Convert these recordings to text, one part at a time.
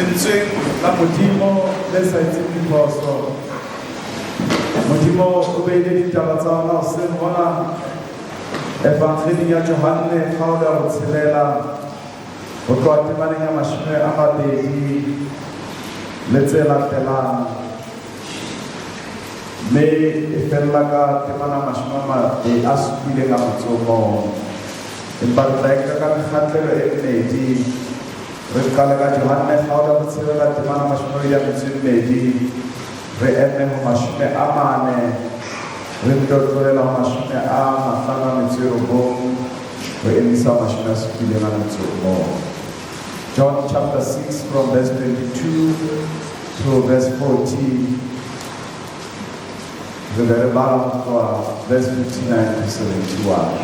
Lentsweng la Modimo le sa etseng diphoso. Modimo o beile ditaba tsa ona hoseng hona Evangeling ya Johanne kgaolo ya botshelela ho tloha temaneng ya 20 le tse latelang, mme e fella ka temana 71. Empa re tla e nka ka mekgahlelo e mmedi. Re qale ka Johanne kgaolo ya botshelela temana 22, re eme ho 40, re nto tlohela ho 59, re emisa 71. John chapter 6 from verse 22 to verse 40. Re be re bala ho tloha verse 59 to 71.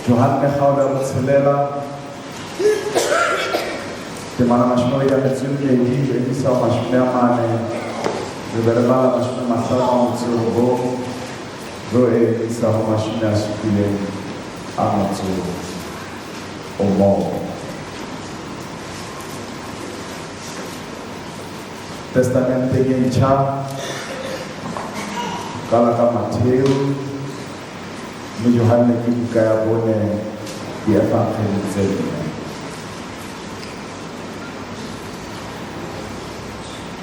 Johanne kgaolo ya botshelela temana 22, re emisa ho 40, re be re bala 59, re emisa ho 71. Testamenteng e ntjha, qala ka Mattheu, mme Johanne ke buka ya bone dievangeli tse nne.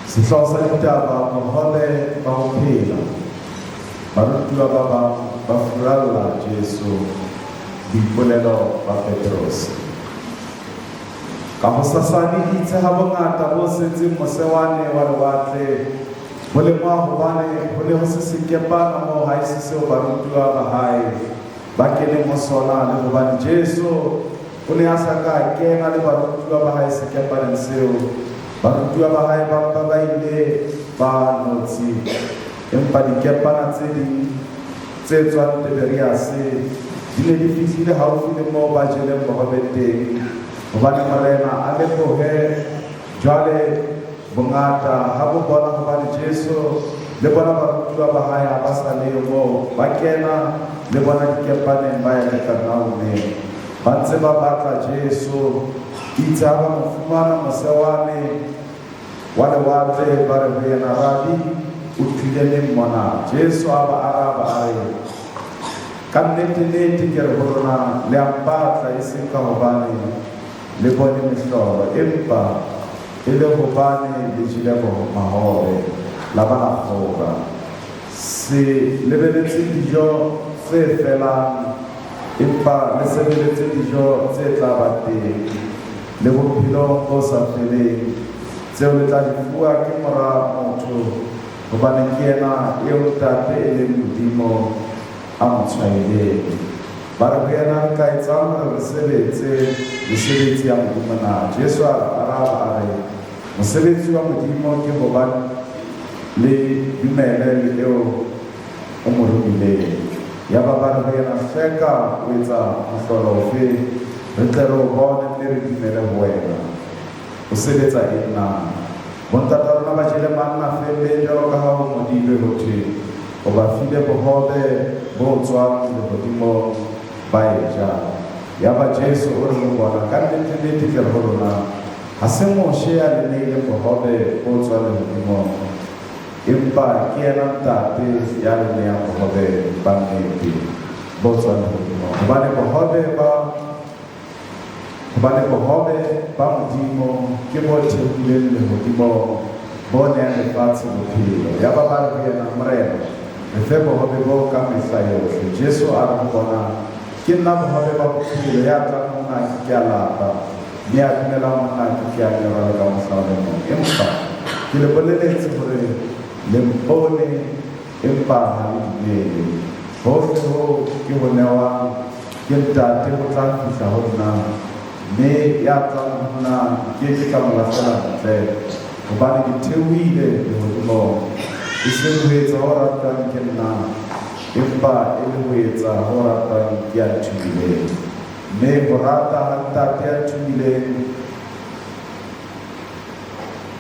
Sehlooho sa ditaba, bohobe ba ho phela. Barutuwa ba bang ba furalla Jesu, boipolelo ba Petrose. Ka hosasane itse ha bongata bo setseng mose wane wa lewatle bo lemoha hobane ho ne ho se sekepana moo haese seo barutuwa ba hae ba keneng ho sona, le hobane Jesu o ne a sa ka a kena le barutuwa ba hae sekepaneng seo, barutuwa ba hae ba mpa ba ile ba notshi. Empa dikepana tse ding tse tswang Tiberiase di ne di fihlile haufi le moo ba jeleng bohobe teng, hobane Morena a lebohe. Jwale bongata ha bo bona hobane Jesu le bona barutuwa ba hae ha ba sa leyo moo, ba kena le bona dikepaneng ba ya Kapernauma, ba ntse ba batla Jesu. Itse ha ba mo fumana mose wane wa lewatle, ba re ho yena, Rabi, o tlile neng mona? Jesu a ba araba a re, Ka nnete-nnete ke re ho lona, le a mpatla, e seng ka hobane le bone mehlolo, empa e le hobane le jele mahobe, la ba la kgora. Se lebeletse dijo tse felang, empa le sebeletse dijo tse tla ba teng le bophelo bo sa feleng, tseo le tla di fuwa ke Mora motho, hobane ke yena eo Ntate e leng Modimo a mo tshwaileng. Ba re ho yena, Re tla etsang hore re sebetse mesebetsi ya Modimo na? Jesu a araba a re, Mosebetsi wa Modimo ke hoba le dumele le eo o mo romileng. Yaba ba re ho yena, Hleka o etsa mohlolo ofe, re tle re o bone mme re dumele ho wena? O sebetsa eng na? Bontata rona ba jele manna feelleng, jwalo ka ha ho ngodilwe, ho thwe, O ba file bohobe bo tswang lehodimong, ba e ja. Yaba Jesu o re ho bona, Ka nnete-nnete ke re ho lona, ha se Moshe ya le neileng bohobe bo tswang lehodimong, empa ke yena Ntate ya le neang bohobe ba nnete bo tswang lehodimong. Hobane bohobe ba Modimo ke bo theohileng lehodimong, bo neang lefatshe bophelo. Yaba ba re ho yena, Morena, re fe bohobe boo ka mehla yohle. Jesu a re ho bona, Ke nna bohobe ba bophelo, ya tlang ho nna a ke ke a lapa, mme ya dumelang ho nna a ke ke a nyorwa le ka mohla o le mong. Empa ke le boleletse hore le mpone, empa ha le dumele. Hohle hoo ke ho newang ke Ntate ho tla fihla ho nna, mme ya tlang ho nna nke ke ka mo lahlela ntle, hobane ke theohile lehodimong, e seng ho etsa ho ratwang ke nna, empa e le ho etsa ho ratwang ke ya nthomileng. Mme ho rata ha Ntate ya nthomileng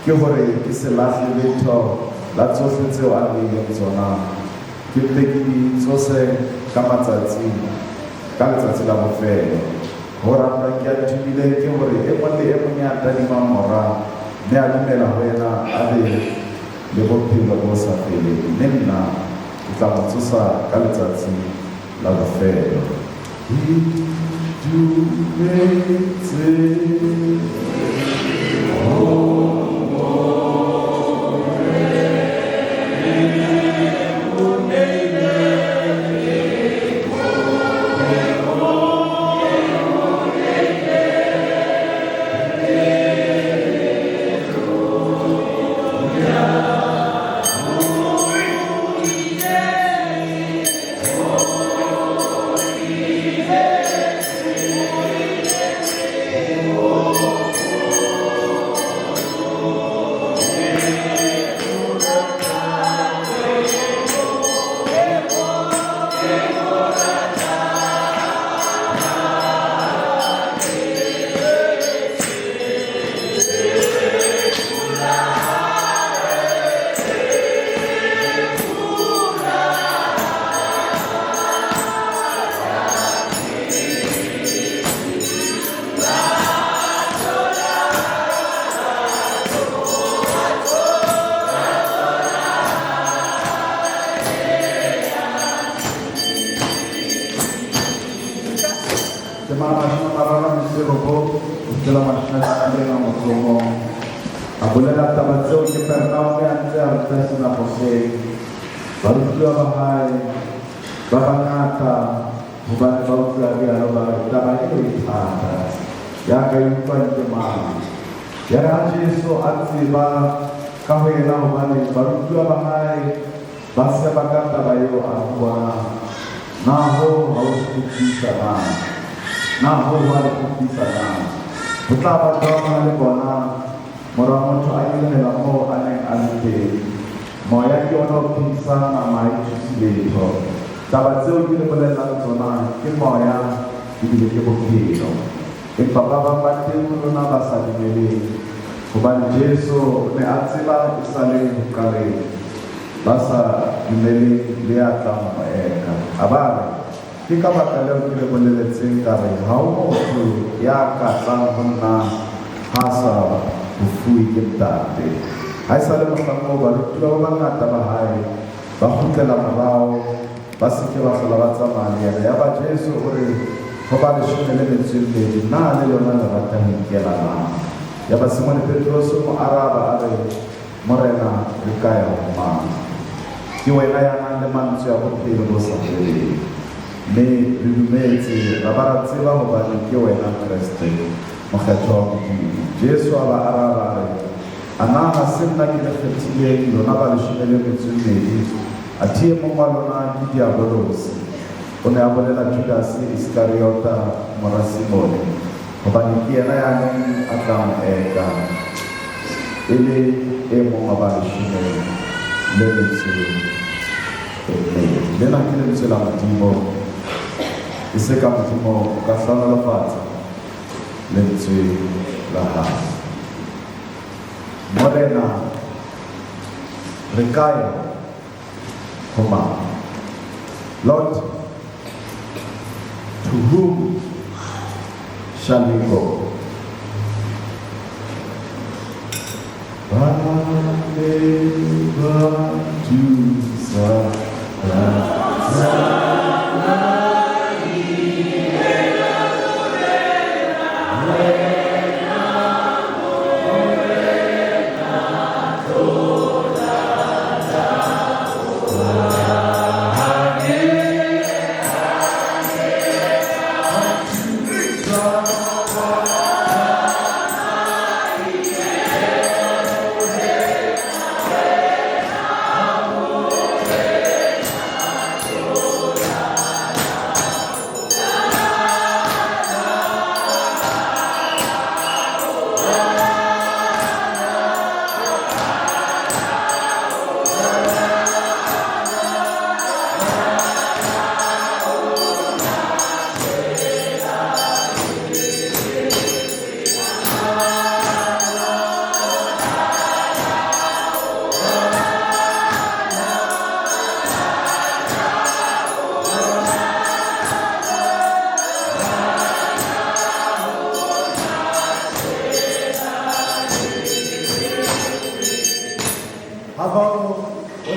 ke hore ke se lahle letho la tsohle tseo a nneileng tsona, ke mpe ke di tsose ka matsatsi, ka letsatsi la bofelo. Ho ratwang ke a nthomileng ke hore e mong le e mong ya tadimang Mora, mme a dumela ho yena, a be le bophelo bo sa feleng, mme nna ke tla mo tsosa ka letsatsi la bofelo. Ke dumetse Temana 39, ho fihlela 79. A bolela taba tseo Kepernaome a ntse a ruta sinagogeng. Barutuwa ba hae ba bangata, hobane ba utlwa rialo, ba re, taba eo e thata, ya ka e utlwang ke mang? Yare ha Jesu a tseba ka ho yena hobane barutuwa ba hae ba seba ka taba eo, a re ho bona, Na hoo ha ho kgotlisa na? Na hoo ho a le kgotlisa na? Ho tla ba jwang ha le bona Mora motho a nyolohela moo a neng a le teng? Moya ke ona o phedisang, nama ha e thuse letho. Taba tseo ke le bolellang tsona ke moya ebile ke bophelo. Empa ba bang ba teng ho lona ba sa dumeleng. Hobane Jesu o ne a tseba esale ho qaleng ba sa dumeleng le ya tlang ho mo eka. A ba re, Ke ka baka leo ke le boleletseng ka re, ha ho motho ya ka tlang ho nna ha a sa ho fuwe ke Ntate. Haesale mohlang oo barutuwa ba bangata ba hae ba kgutlela morao, ba se ke ba hlola ba tsamaya le yena. Yaba Jesu o re ho ba leshome le metso e mmedi, Na le lona le rata ho ikela na? Yaba Simone Petrose o mo araba, a re, Morena, re ka ya ho mang? Ke wena ya nang le mantswe a bophelo bo sa feleng. Mme re dumetse, ra ba ra tseba hobane ke wena Kreste, Mokgethwa wa Modimo. Jesu a ba araba, a re, A na ha se nna ke le kgethileng, lona ba leshome le metso e mmedi? Athe e mong wa lona ke Diabolosi. O ne a bolela Judase Iskariota, mora Simone, hobane ke yena ya neng a tla mo eka, e le e mong wa ba leshome le metso e mmedi. Lena ke lentswe la Modimo. E se ka Modimo o ka hlohonolofatsa lentswe la hae. Morena, re ka ya ho mang? Lord, to whom shall we go? Ba ne ba thusa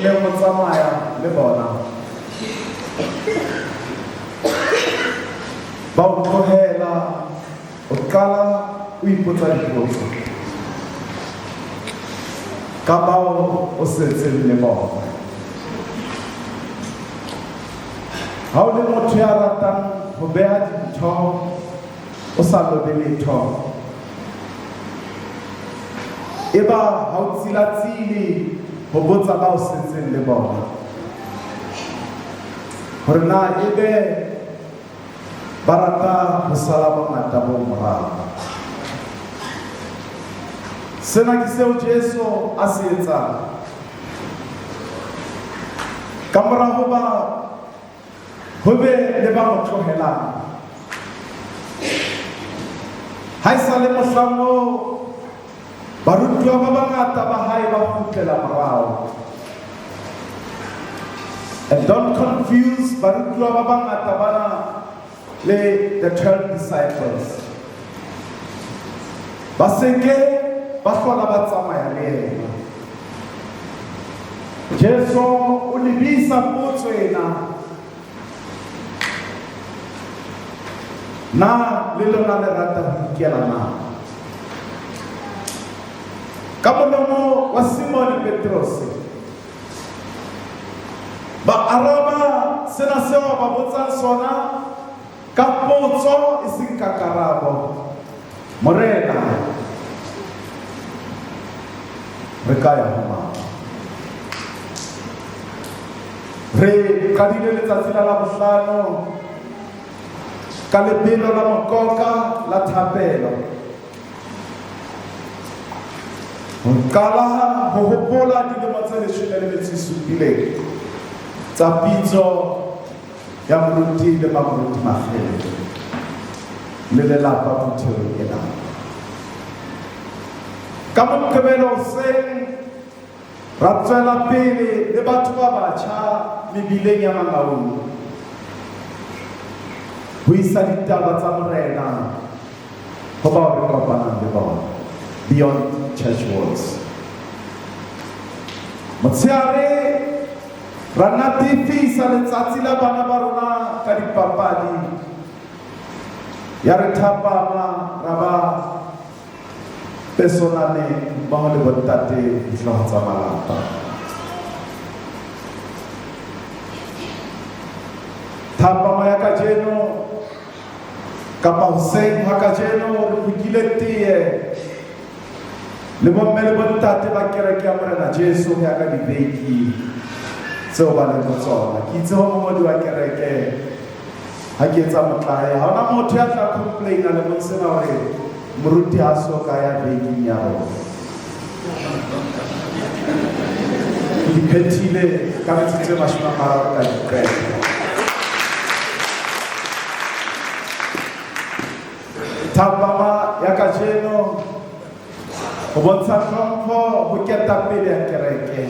o kileng o tsamaya le bona ba o tlohela, o qala o ipotsa dipotso ka bao o setseng le bona. Ha o le motho ya ratang ho beha dintho o sa lobe letho, eba ha o tsilatsile ho botsa ba o setseng le bona hore na ebe ba rata ho sala bongata bo morao. Sena ke seo Jesu a se etsang. Ka mora hoba ho be le ba mo tlohelang, ha e sa le mohlang oo barutuwa ba bangata ba hae ba kgutlela morao. And don't confuse barutuwa ba bangata bana le the 12 disciples. Ba seke ba hlola ba tsamaya le yena. Jesu o lebisa potso ena, na le lona le rata ho ikela na? Ka molomo wa Simone Petrose ba araba sena seo ba botsang sona ka potso e seng ka karabo. Morena, re ka ya ho mang? Re qadile letsatsi la Labohlano ka lebelo la mokoka la thapelo. Ho qala ho hopola dilemo tse 17 tsa pitso ya moruti le mamoruti Makgele le lelapa phuthehong ena. Ka Moqebelo hoseng ra tswela pele le batho ba batjha mebileng ya Mangaung ho isa ditaba tsa Morena ho bao re kopanang le bona beyond church walls. Motshehare ra natefisa letsatsi la bana ba rona ka dipapadi, ya re thapama ra ba personale mmoho le bontate dihlooho tsa malapa. Thapama ya kajeno kapa hoseng ha kajeno re bukile teye le bomme le bontate ba kereke ya Morena Jesu ho ya ka dibeke tseo ba leng ho tsona. Ke itse ho mongodi wa kereke ha ke etsa motlae, ha hona motho ya tla complaina le mong sena hore moruti ha so ka ya bekeng ya rona. Ke di phethile ka metsotso e 30 ka diqeto. Thapama ya kajeno ho bontsha hlompho ho ketapele ya kereke.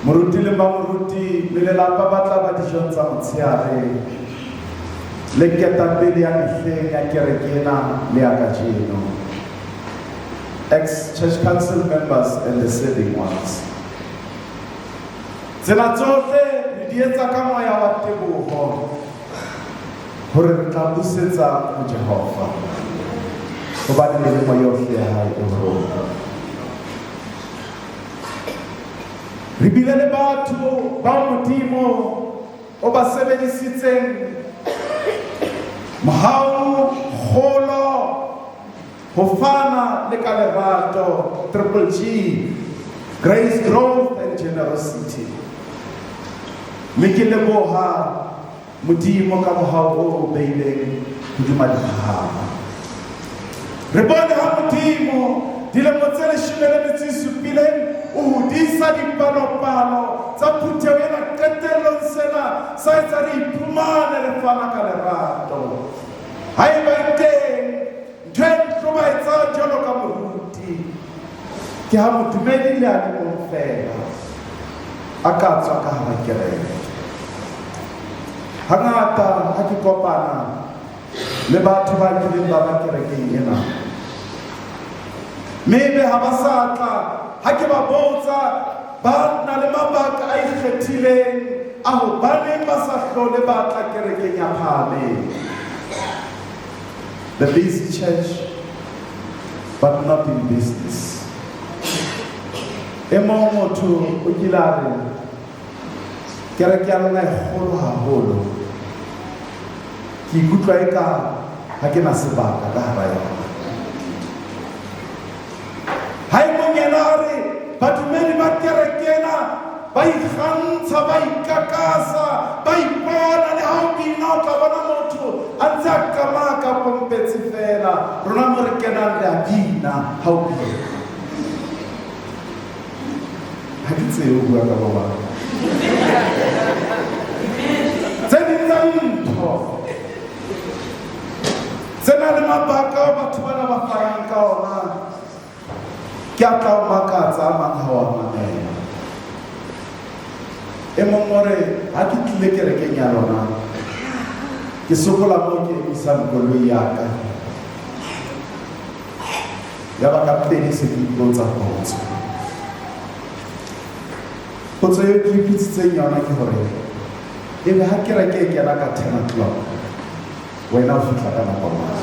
Moruti le mamoruti le lelapa ba tla ba dijong tsa motshehare le ketapele ya mehleng ya kereke ena le ya kajeno. Ex church council members and the serving ones. Tsena tsohle re di etsa ka moya wa teboho hore re tla busetsa ho Jehova, hobane melemo yohle ya hae e ho rona. Re bile le batho bao Modimo o ba sebedisitseng mohau, kgolo, ho fana le ka lerato, triple G, grace, growth and generosity. Mme ke leboha Modimo ka mohau o beileng hodima diphahama. Re bone ha Modimo dilemo tse 17 o hodisa dipalopalo tsa phutheho ena. Qetellong sena sa etsa re iphumane re fana ka lerato. Haeba e teng ntho e ntlobaetsang jwalo ka moruti, ke ha modumedi le a le mong feela a ka tswa ka hara kereke. Hangata ha ke kopana le batho ba kileng ba ba kerekeng ena, mme ebe ha ba sa tla, ha ke ba botsa ba na le mabaka a ikgethileng a hobaneng ba sa hlole ba tla kerekeng ya phahameng. The busy church, but not in business. E mong motho o kile a re, kereke ya lona e kgolo haholo. Ke ikutlwa eka ha ke na sebaka ka hara yona. Ha e mong yena a re, badumedi ba kereke ena ba ikgantsha, ba ikakasa, ba ipona, le ha o bina o tla bona motho a ntse a kamaka pompetse fela. Rona mo re kenang re a bina ha o bina. Ha ke tsebe ho bua ka ba bang. Tse ding tsa dintho tse na le mabaka ao batho bana ba fanang ka ona, ke a tla o makatsa a mang ha wa mamela. E mong o re, ha ke tlile kerekeng ya lona, ke sokola moo ke emisang koloi ya ka. Ya ba ka pele se ke ipotsa potso. Potso eo ke ipotsitseng yona ke hore, ebe ha kereke e kena ka 10 o'clock, wena o fihla ka nako mang?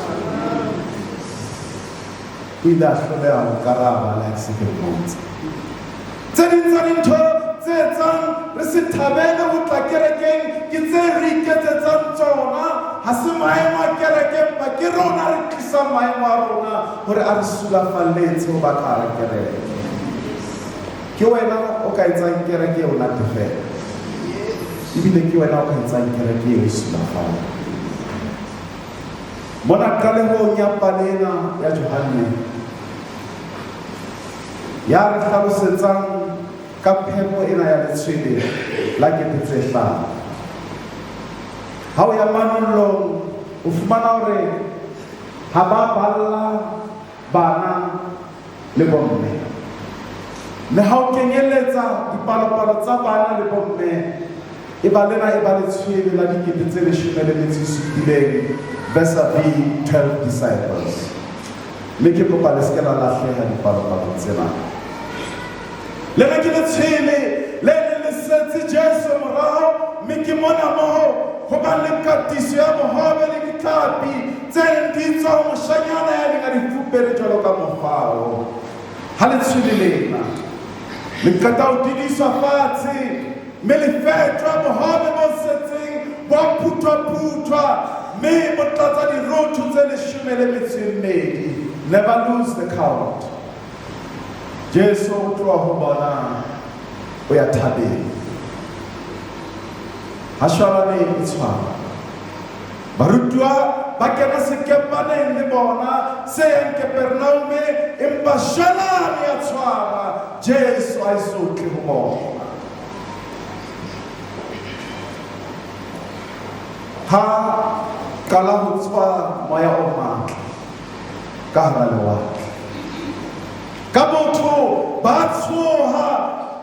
O ile a hloleha ho nkaraba le ha ke se ke mmotsa. Tse ding tsa dintho tse etsang re se thabele ho tla kerekeng ke tse re iketsetsang tsona. Ha se maemo a kereke, empa ke rona re tlisang maemo a rona hore a re sulafalletse ho ba ka hara kereke. Ke wena o ka etsang kereke eo natefela, ebile ke wena o ka etsang kereke eo e sulafalle. Mona qalehong ya pale ena ya Johanne, ya re hlalosetsang ka phepo ena ya letshwele la kete tse hlano. Ha o ya manollong, o fumana hore ha ba balla bana le bomme. Mme ha o kenyeletsa dipalopalo tsa bana le bomme, e ba lena e ba letshwele la dikete tse leshome le metso e supileng vis-a-vis 12 disciples. Mme ke kopa le se ke la lahleha dipalopalo tsena. Lena ke letshwele le neng le setse Jesu morao, mme ke mona moo ho ba le katiso ya bohobe le ditlhapi tse neng di tswa ho moshanyana ya neng a di fupere jwalo ka mofao. Ha letshwele lena le qeta ho didiswa fatshe, mme le fetwa bohobe bo setseng bo a phuthwa-phuthwa, mme bo tlatsa dirotho tse leshome le metso e mmedi. Never lose the count. Jesu o tloha ho bona o ya thabeng. Ha shwalane e tshwara, barutuwa ba kena sekepaneng le bona se yang Kepernaume, empa shwalane ya tshwara, Jesu a eso tle ho bona. Ha qala ho tswa moya o matla ka hara lewatle. Ka botho ba tshoha,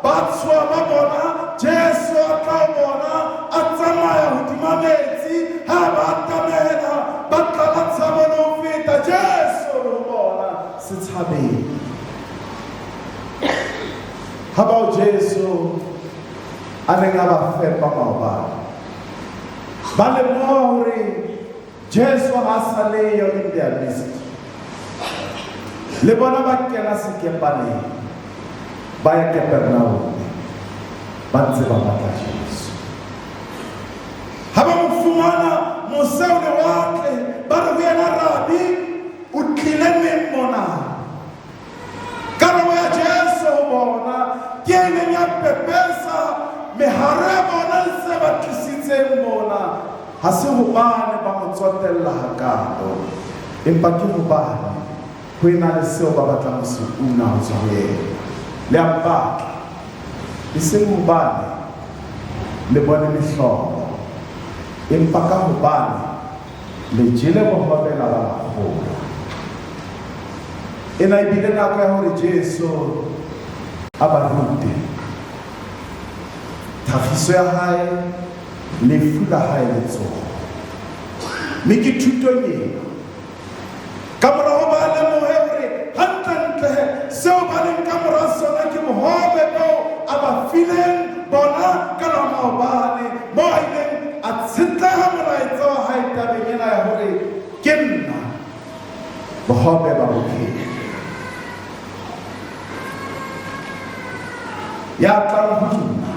ba tshoha ba bona Jesu a tla ho bona a tsamaya hodima metsi. Ha ba atamela, ba tlala tshabo le ho feta. Jesu le ho bona, se tshabeng. Ha bao Jesu a neng a ba fepa maobane, ba lemoha hore Jesu ha sa leyo in their midst. Le bona ba kena sekepaneng, ba ya Kepernaum, ba ntse ba batla Jesu. Ha ba mo fumana mose o lewatle, ba re ho yena, Rabi, o tlile neng mona? Karabo ya Jesu ho bona ke e neng ya pepesa meharo ya bona le se ba tlisitseng mona. Ha se hobane ba mo tsotella hakaalo, empa ke hobane ho ena le seo ba batlang ho se una ho tswa ho yena. Le a mpatla, e seng hobane le bone mehlolo, empa ka hobane le jele bohobe la ba la kgora. Ena e bile nako ya hore Jesu a ba rute tlhagiso ya hae, lefu la hae le tsoho. Mme ke thutong ena, ka mora ho ba lemohe hore hantlentle seo ba leng ka mora sona ke bohobe boo a ba fileng bona ka la maobane, moo a ileng a tshetleha molaetsa wa hae tabeng ena ya hore ke nna bohobe ba bophelo. Ya tlang ho nna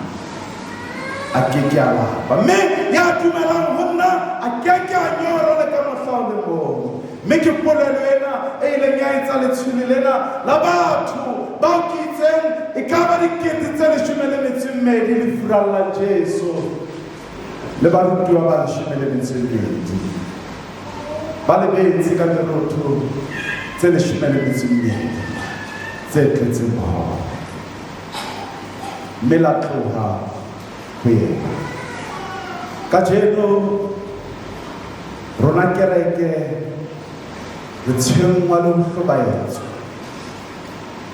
a ke ke a lapa, mme ya dumelang ho nna a ke ke a nyora le ka mohla o le mong. Mme ke polelo ena e ileng ya etsa letshwele lena la batho bao ke itseng e ka ba 120 le furalla Jesu le barutuwa ba 12 ba lebetse ka dirotho tse 12 tse tletseng bohobe, mme la tloha ho yena. Kajeno rona kereke re tshwenngwa le ho hlobaetswa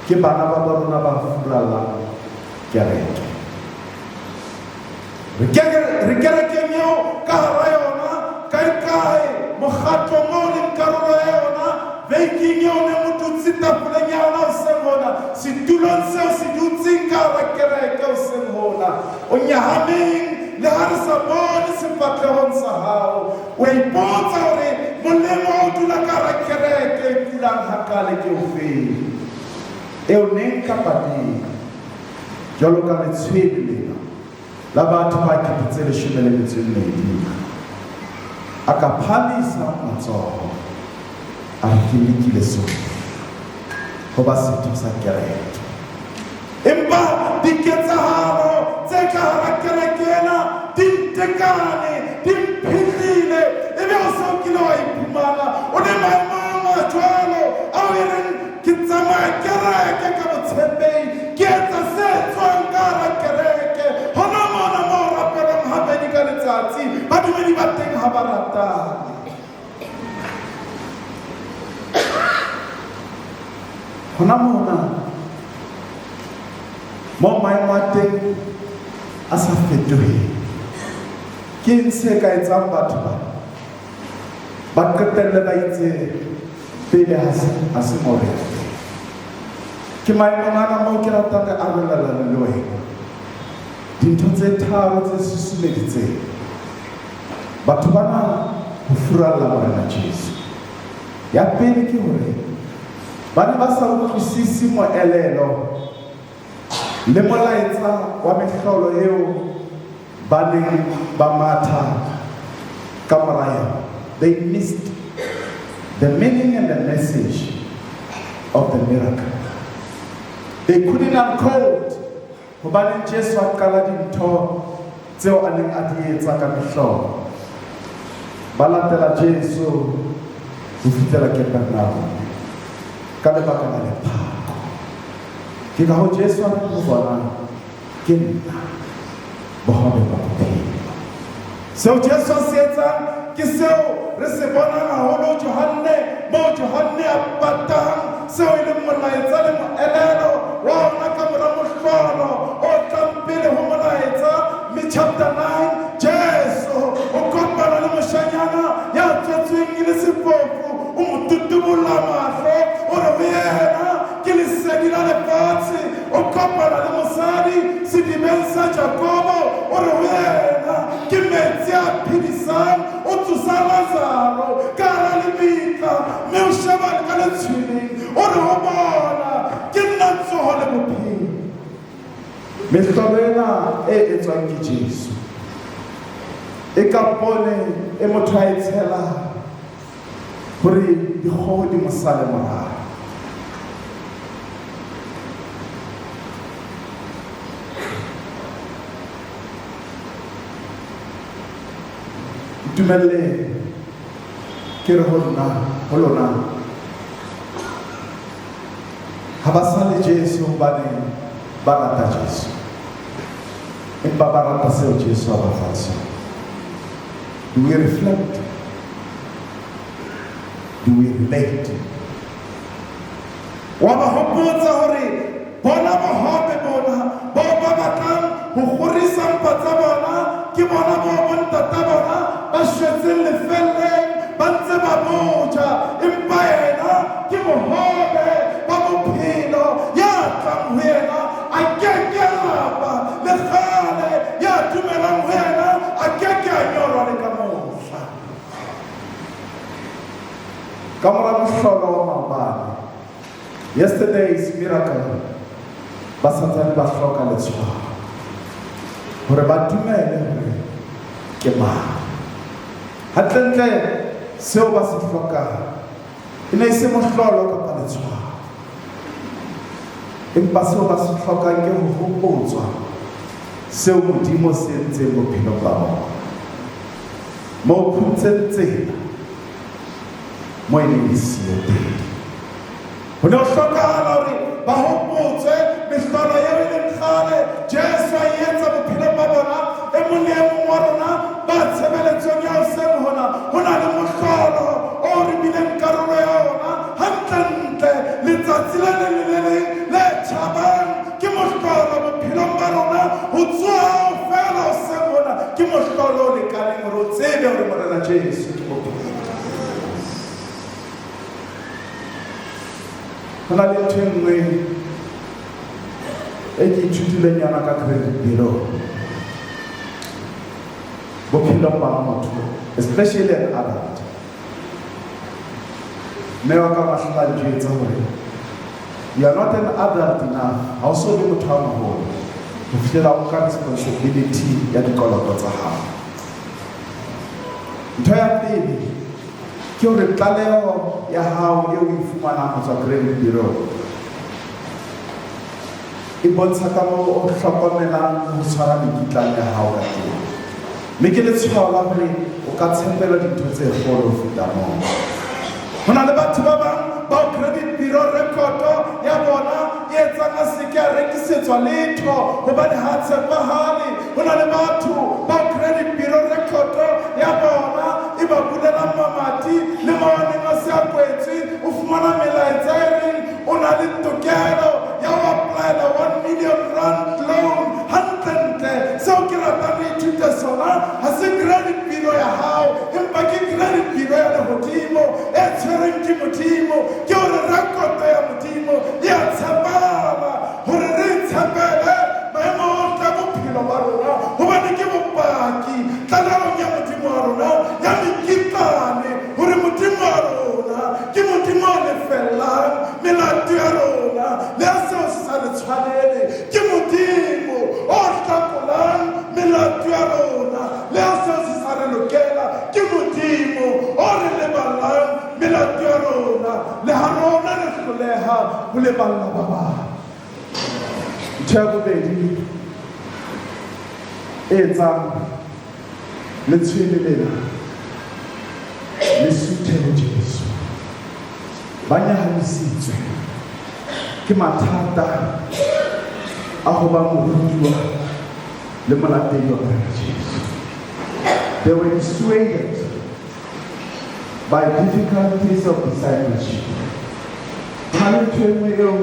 ke bana ba ba rona ba furallang kereke. Re kerekeng eo ka hara yona, kae-kae, mokgatlong o leng karolo ya yona, veiking eo ne mo dutse tafoleng ya yona hoseng hona, setulong seo se dutseng ka hara kereke hoseng hona. O nyahameng le ha re sa bone sefahlehong sa hao. O ipotsa hore molemo wa ho dula ka hara kereke e kulang hakale ke ofeng? Eo neng kapa neng, jwalo ka letshwele lena la batho ba 12,000, a ka phamisa matsoho a re ke lekile sohle ho ba setho sa kereke. Empa diketsahalo tse ka hara kereke ena di ntekane, di mphihlile, ebe o se o kile wa iphumana o le maemong a jwalo ao e reng ke tsamaya kereke ka botshepehi, ke etsa se tswang ka hara kereke. Hona mona moo rapelang habedi ka letsatsi, badumedi ba teng ha ba ratane. Hona mona moo maemo a teng a sa fetoheng, ke eng se ka etsang batho ba ba qetelle ba itse pele ha se moo re yang teng? Ke maemong ana moo ke ratang re arolelana le wena dintho tse tharo tse susumeditseng batho bana ho furalla Morena Jesu. Ya pele ke hore ba ne ba sa utlwisise moelelo le molaetsa wa mehlolo eo ba neng ba matha ka mora yona. They missed the meaning and the message of the miracle. They couldn't uncode hobane Jesu a qala dintho tseo a neng a di etsa ka mehlolo. Ba latela Jesu ho fihlela Capernaum ka lebaka la lephako. Ke ka ho Jesu a reng ho bona, ke nna bohobe ba bophelo. Seo Jesu a se etsang ke seo re se bonang haholo Johanne, moo Johanne a patang seo e leng molaetsa le moelelo wa ona ka mora mohlolo o tlang pele ho molaetsa. Mme chapter 9, Jesu o kopana le moshanyana ya tswetsweng e le sefofu, o mo tutubolla mahlo, o re ho yena ke lesedi la lefatshe. O kopana le mosadi sedibeng sa Jakobo, o re ho yena ke metsi a phedisang. O tsosa Lazaro ka hara lebitla, mme o shebane ka letshweleng, o re ho bona ke nna tsoho le bophelo. Mehlolo ena e etswang ke Jesu e ka pone e motho a e tshelang hore dikgoho di mo sale morao. Ntumelle ke re ho nna, ho lona, ha ba sale Jesu hobane ba rata Jesu, empa ba rata seo Jesu a ba fang sona. Do we reflect? Do we relate? Wa ba hopotsa hore bona bohobe bona bao ba batlang ho kgorisa mpa tsa bona ke bona bao bontata bona ba shwetseng lefelleng ba ntse ba boja, empa yena ke bohobe ba bophelo. Ya tlang ho yena a ke ke a lapa, Ka mora mohlolo wa maobane, yesterday's miracle, ba santsane ba hloka letshwao hore ba dumele hore ke mang. Hantlentle seo ba se hlokang e ne e se mohlolo kapa letshwao, empa seo ba se hlokang ke ho hopotswa seo Modimo se entseng bophelong ba bona. Mo phuntseng tsela mo e neng e siyo teng. Ho ne ho hlokahala hore ba hopotswe mehlolo eo e leng kgale Jesu a e etsa bophelong ba bona. E mong le e mong wa rona ba tshebeletsong ya hoseng hona, ho na le mohlolo o re bileng karolo ya ona. Hantlentle letsatsi le leng le le leng le tjhabang ke mohlolo bophelong ba rona. Ho tsoha hao feela hoseng hona ke mohlolo o lekaneng hore o tsebe hore Morena Jesu ke bophelo. Ho na le ntho e nngwe e ke ithutileng yona ka credit bureau bophelong ba motho, especially an adult. Mme wa ka mahlola njwetsa hore you are not an adult enough, ha o so be motho a moholo ho fihlela o nka responsibility ya dikoloto tsa hao. Ntho ya pele ke hore tlaleho ya hao eo o e fumanang ho tswa credit bureau e bontsha ka moo o hlokomelang le ho tshwara mekitlane ya hao ka teng, mme ke letshwao la hore o ka tshepela dintho tse kgolo ho feta moo. Ho na le batho ba bang bao credit bureau rekoto ya bona e etsang a se ke a rekisetswa letho hobane ha a tshepahale. Ho na le batho bao credit bureau rekoto ya bona e ba bulelang mamati le moo a neng a se a kwetswe. O fumana melaetsa e reng o na le tokelo ya ho applyela 1 million rand loan. Hantlentle seo ke ratang re ithute sona ha se credit bureau ya hao, empa ke credit bureau ya lehodimo e tshwerweng ke Modimo. Ke hore rekoto ya Modimo e a tshepahala hore re e tshepele maemo ohle a bophelo ba rona, hobane ke bopaki tlalehong ya Modimo wa rona ya mekitlane hore Modimo wa rona ke Modimo o lefellang melato ya rona le ha seo se sa re tshwanele. Ke Modimo o hlakolang melato ya rona le ha seo se sa re lokela. Ke Modimo o re leballang melato ya rona le ha rona re hloleha ho leballa ba bang. Ntho ya bobedi e etsang letshwele lena le suthe ho Jesu, ba nyahamisitswe ke mathata a ho ba morutuwa le molatedi wa Morena Jesu. They were dissuaded by difficulties of discipleship. Ho na le ntho e nngwe eo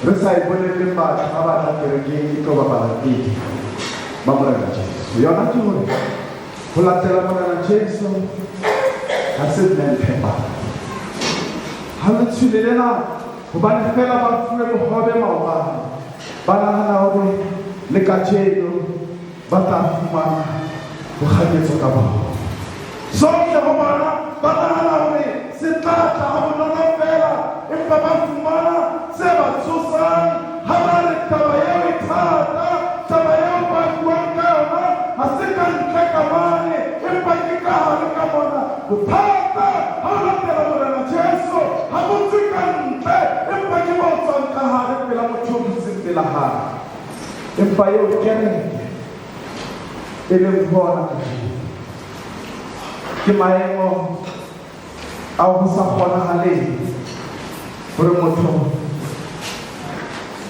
re sa e bolelleng batho ha ba tla kerekeng e tlo ba balatedi ba Morena Jesu. Yona ke hore ho latela Morena Jesu ha se nne. Ha letshwele lena, hobane fela ba fuwe bohobe maobane, ba nahana hore le kajeno ba tla fumana ho kganyetswa ka bohobe. Sohle ho bona ba nahana hore se tla tla ha bonolo feela, empa ba fumana se ba tshosang ha ba re taba eo e thata. Taba eo ba buang ka yona ha se ka ntle ka mane, empa ke ka hare ka mona. Bothata ha o latela Morena Jesu ha bo tswe ka ntle, empa ke bo tswang ka hare pela motho o dutseng pela hae. Empa eo kereke e leng ho ona kajeno ke maemo ao ho sa kgonahaleng hore motho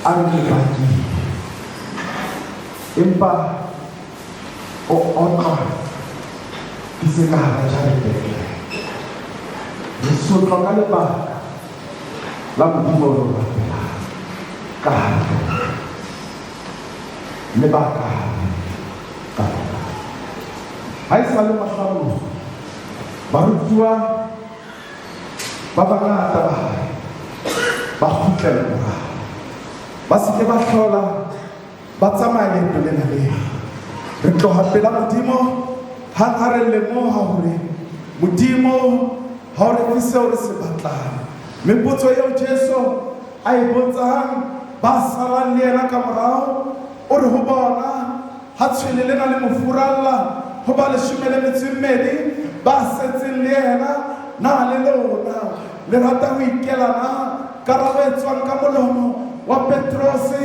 a re ke bakile, empa o otlwa ke se ka hara jarete ya kereke. Re sotlwa ka lebaka la Modimo o re o rapelang ka hara kereke le ba ka hare ka rona. Ha e sa le mohla barutuwa ba bangata ba hae ba kgutlela morao, ba se ke ba hlola ba tsamaya leeto lena le. Re tloha pela Modimo hang ha re lemoha hore Modimo Ha o re fe seo re se batlang. Mme potso eo Jesu a e botsang ba salang le yena ka morao, o re ho bona, ha tshwele lena le mo furalla ho ba leshome le metso e mmedi ba setseng le yena, na le lona le rata ho ikela na? Karabo e tswang ka molomo wa Petrose,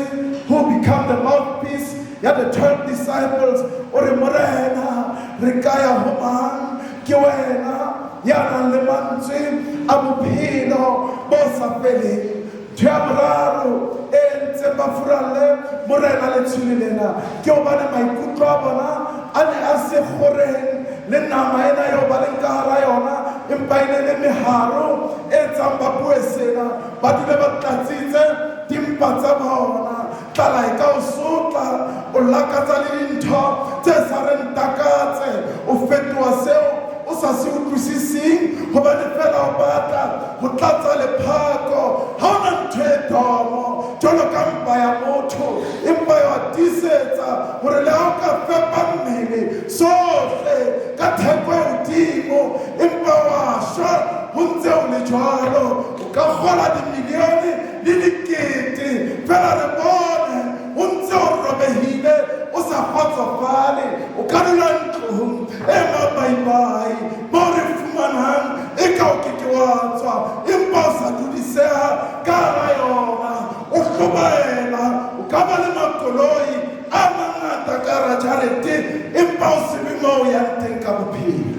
who become the mouthpiece ya the 12 disciples, o re, Morena, re ka ya ho mang? Ke wena ya nang le mantswe a bophelo bo sa feleng. Ntho ya boraro e entseng ba furalle Morena letshwele lena ke hobane maikutlo a bona a ne a se kgoreng le nama ena eo ba leng ka hara yona, empa e ne le meharo e etsang ba bue sena, ba dule ba tlatsitse dimpa tsa bona. Tlala e ka o sotla, o lakatsa le dintho tse sa reng takatse, o fetoha seo o sa se utlwisising hobane feela o batla ho tlatsa lephako. Ha hona ntho e tomo jwalo ka mpa ya motho, empa ya tiisetsa hore le ha o ka fepa mmele sohle ka theko e hodimo, empa wa shwa ho ntse o le jwalo. O ka kgola dimilione le dikete, feela re bone o ntse o robehile, o sa kgotsofale. O ka dula ntlong e mabaibai moo re fumanang e ka o ke ke wa tswa, empa o sa dudiseha ka hara yona, o hlobaela. O ka ba le makoloi a mangata ka hara jarete, empa o se be moo o yang teng ka bophelo.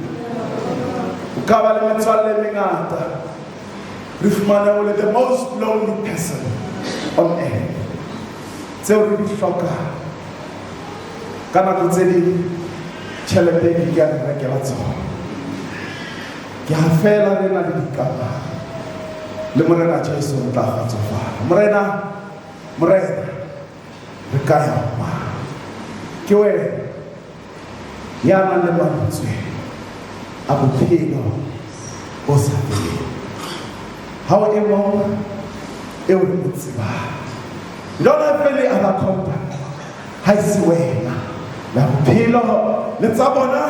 O ka ba le metswalle e mengata, re fumane o le the most lonely person on earth. Tseo re di hlokang ka nako tse ding tjhelete e ke ke ya re rekela tsona. Ke ha feela re na le dikamano le Morena Jesu re tla kgotsofala. Morena, Morena, re ka ya ho mang? Ke wena ya nang le mantswe a bophelo bo sa feleng. Ha o e mong eo re mo tsebang. We don't have any other contact. Ha e se wena. La bophelo le tsa bona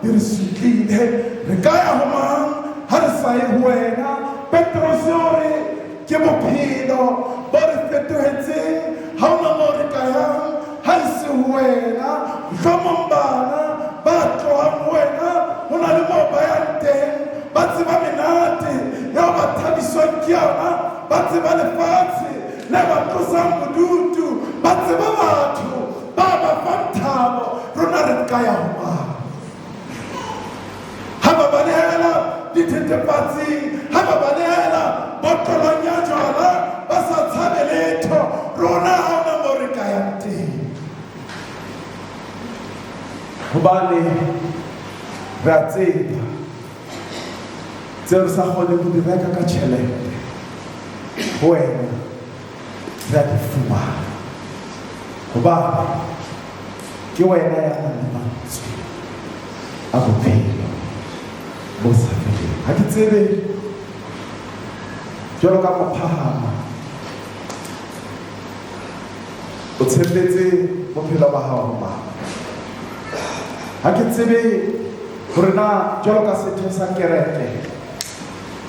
di re sutlile. Re ka ya ho mang ha re sa ye ho wena? Petrose o re ke bophelo bo re fetohetseng, ha hona moo re ka yang ha e se ho wena. Mohlomong bana ba tlohang ho wena ho na le moo ba yang teng, ba tseba menate eo ba thabiswang ke yona, ba tseba lefatshe le ba tlosang bodutu, ba tseba batho ba ba fang thabo. Rona re ka ya ho mang? Ha ba balehela dithethefatsing, ha ba balehela botlolong ya jwala, ba sa tshabe letho, rona ha hona moo re ka yang teng. Hobane re a tseba tseo re sa kgoneng ho di reka ka tjhelete, ho wena re a di fumana. Hobane ke wena ya nang le mantswe a bophelo bo sa feleng. Ha ke tsebe jwalo ka mophahama o tshepetse bophelo ba hao ho mang. Ha ke tsebe hore na jwalo ka setho sa kereke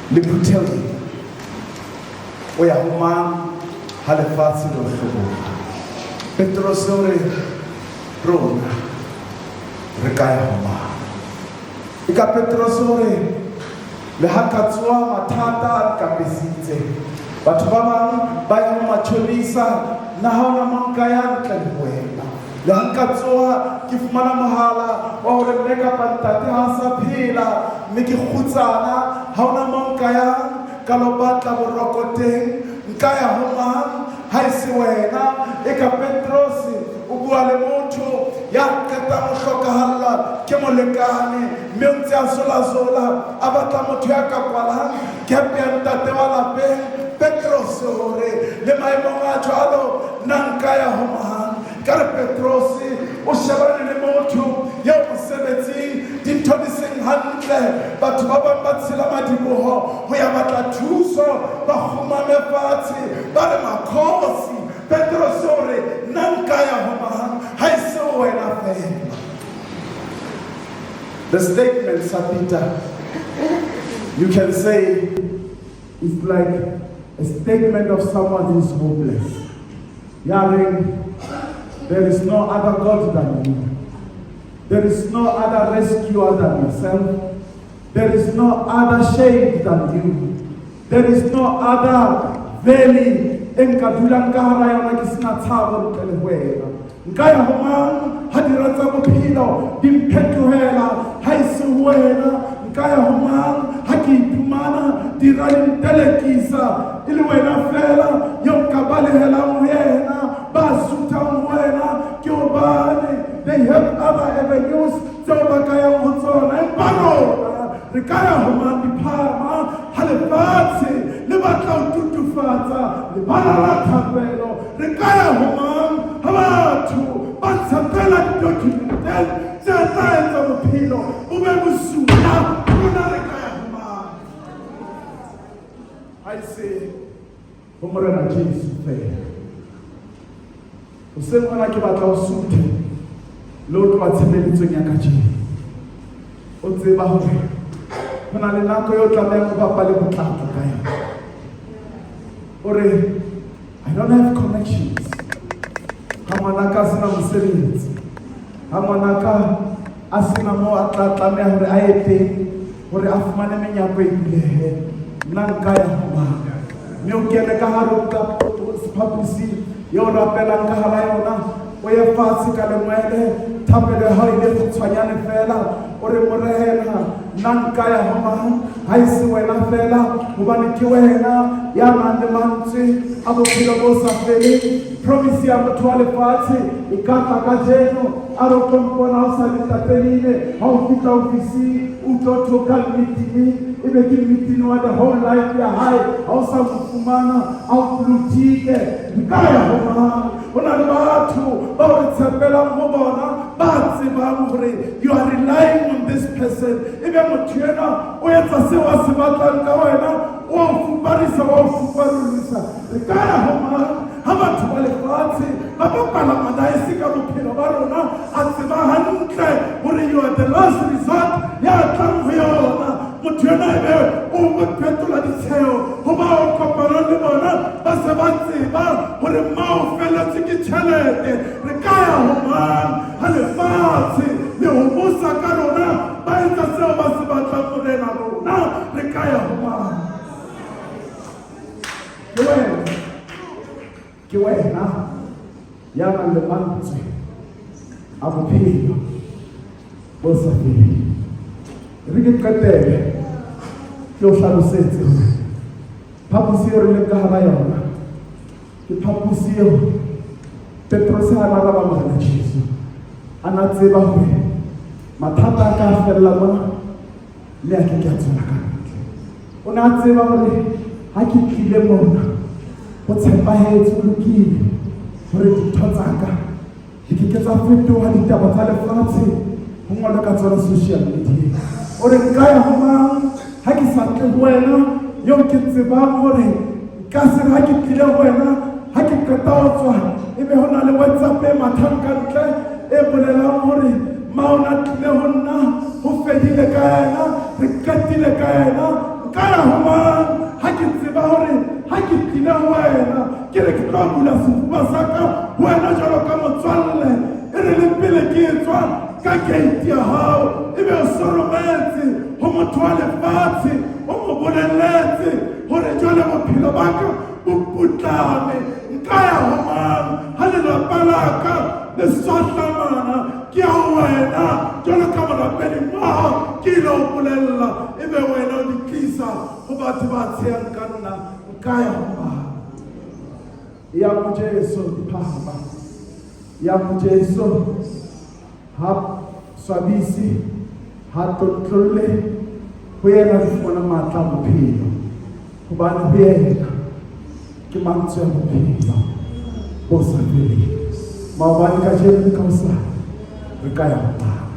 le phutheho ena o ya ho mang ha lefatshe le o hloboha. Petrose o re rona re ka ya ho mang? E ka Petrose o re le ha ka tsoha mathata a nkapesitse, batho ba bang ba ya ho matjhonisa, nna ha hona mo nka yang ntle le ho wena. Le ha nka tsoha ke fumana mohala wa hore mme kapa ntate ha a sa phela, mme ke kgutsana, ha hona mo nka yang ka lo batla boroko teng, nka ya ho mang ha e se wena? E ka Petrose o bua le motho ya qetang ho hlokahallwa ke molekane, mme o ntse a zolazola a batla motho ya ka kwalang gap ya ntate wa lapeng. Petrose o re le maemong a jwalo nna nka ya ho mang? Ka re Petrose o shebane le motho eo mosebetsing dintho di seng hantle, batho ba bang ba tshela madiboho ho ya batla thuso, ba kgumame fatshe ba re makhosi. Petrose o re nna nka ya ho mang ha e se wena feela? The statement sa Peter You can say it's like a statement of someone who's hopeless. Ya reng, there is no other God than you. There is no other rescuer than yourself. There is no other shade than you. There is no other valley e nka dulang ka hara yona ke sena tshabo ntle le ho wena. Nka ya ho mang ha dira tsa bophelo di mphetohela ha e se ho wena. Nka ya ho mang ha ke iphumana dira di ntelekisa e le wena fela eo nka balehelang ho yena. Ba suthang ho wena ke hobane they have other avenues tseo ba ka yang ho tsona, empa rona re ka ya ho mang? Diphama ha lefatshe le batla ho tutufatsa lebala la thapelo, re ka ya ho mang ha batho ba tshepela di-documenteng tse tla etsa bophelo bo be bosula? Rona re ka ya ho mang ha e se ho Morena Jesu fela? Hoseng hona ke batla o suthe le ho tloha tshebeletsong ya kajeno o tseba hore ho na le nako eo tlamehang o bapale botlatla ka yona. O re, "I don't have connections. Ha ngwanaka a sena mosebetsi, ha ngwanaka a sena moo a tla tlameha hore a ye teng hore a fumane menyako e bulehe, nna nka ya ho mang?" Mme o kene ka hare ho ka phaposi eo rapelang ka hara yona, o ye fatshe ka lengwele, thapelo ya hao e le kgutshwanyane fela, o re, "Morena, nna nka ya ho mang ha e se wena fela? Hobane ke wena ya nang le mantswe a bophelo bo sa feleng." Promise ya motho wa lefatshe e ka tla kajeno a re o tlo mpona o sa letatelile ha o fihla ofising, o tlo thoka meeting, e be ke meeting wa the whole life ya hae. Ha o sa mo fumana, a o blue-ticke. Nka ya ho mang? Ho na le batho bao re tshepelang ho bona, ba tsebang hore you are relying on this person, e be motho enwa o etsa seo a se batlang ka wena, o a o fuparisa, wa o fuparolisa. Re ka ya ho mang ha batho ba lefatshe ba bapala madaese ka bophelo ba rona, a tseba hantle hore you are the last resort ya tlang ho yona? Motho ena ebe o mo phetola ditsheo ho ba o kopanang le bona, ba se ba tseba hore ma o feletswe ke tjhelete. Re ka ya ho mang ha lefatshe le ho busa ka rona, ba etsa seo ba se batlang? Morena, rona re ka ya ho mang? Ke wena, ke wena ya nang le mantswe a bophelo bo sa feleng. Re ke qetele ke o hlalosetse hore phaposi eo re leng ka hara yona ke phaposi eo Petrose a na araba Morena Jesu, a na tseba hore mathata a ka fella mona mme a ke ke a tswela ka ntle. O ne a tseba hore ha ke tlile mona ho tshepahetse, ho lokile hore dintho tsa ka di ke ke tsa fetoha ditaba tsa lefatshe, ho ngolwe ka tsona social media. O re, "Nka ya ho mang ha ke sa tle ho wena eo ke tsebang hore nka se re ha ke tlile ho wena, ha ke qeta ho tswa, e be ho na le WhatsApp e mathang ka ntle e bolelang hore ma o na tlile ho nna, ho fedile ka yena, re qetile ka yena?" Nka ya ho mang ha ke tseba hore ha ke tlile ho wena, ke re ke tlo bula sefuba sa ka ho wena jwalo ka motswalle, e re le pele ke tswa ka gate ya hao, e be o sorometse ho motho wa lefatshe, o mo bolelletse hore jwale bophelo ba ka bo putlame? Nka ya ho mang ha lelapa la ka le swahlamana? Ke ya ho wena jwalo ka morapedi mmoho, ke ile o bolella, e be wena o di tlisa ho batho ba tshehang ka nna. Nka ya ho mang? Ya mo Jesu, diphahama ya mo Jesu ha swabisi, ha tlontlolle. Ho yena re fumana matla a bophelo, hobane ho yena ke mantswe a bophelo bo sa feleng, maobane, kajeno le ka hosane. Re ka ya ho mang?